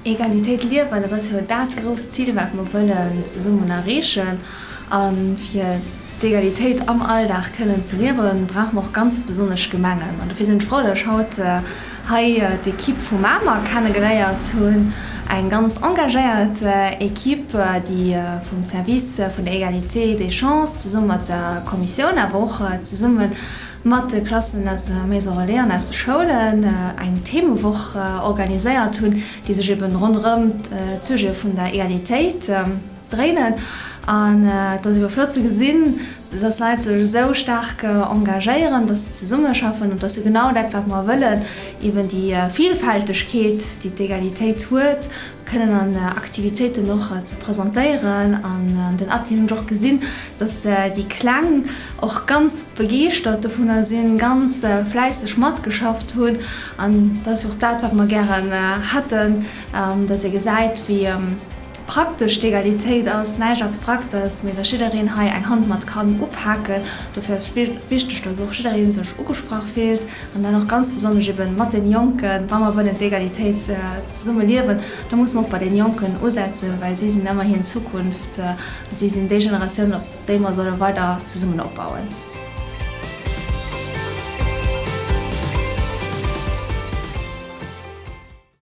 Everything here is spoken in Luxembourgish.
Egalitéit liewen, dat ass jo dat grousst Zil, wat mer wëllen zesummen erreechen. A fir d'Egalitéit am Alldag kënnen ze liewen, brauche mer och ganz besonnesch Gemengen. An dofir sinn ech frou, datt ech haut hei d'Ekipp vu Mamer kennegeléiert hunn, eng ganz engagéiert Ekipp, déi vum Service vun der Égalité des chances zesumme mat der Kommissioun, awer och zesumme mat de Klassen aus der Maison Relais an aus de Schoulen eng Themewoch organiséiert hunn, déi sech eben ronderëm d'Sujete vun der Egalitéit dréinen. An et ass ebe flott ze gesinn, dass Leit sech esou staark engagéieren, dass se zesummeschaffen. An et ass jo genau dat, wat mer wëllen, eben déi Vielfältegkeet, déi d'Egalitéit huet, kënnen an Aktivitéiten och ze presentéieren. An an den Atelieren hunn ech och gesinn, dass déi Kleng och ganz begeeschtert dovunner sinn, ganz fläisseg matgeschafft hunn. An dat ass jo och dat, wat mer gären hätten, dass ee gesäit, wéi praktesch d'Egalitéit ass, näischt Abstraktes, mee dass jiddereen hei eng Hand mat kann upaken. Dofir ass et wichteg, dass och jidderee sech ugesprach fillt. An dann och ganz besonnesch eben mat den Jonken, wa mer wëllen d'Egalitéit zesumme liewen, da musse mer och bei den Jonken usetzen, well si sinn ëmmerhin d'Zukunft, si sinn déi Generatioun, op déi mer solle weider zesummen opbauen.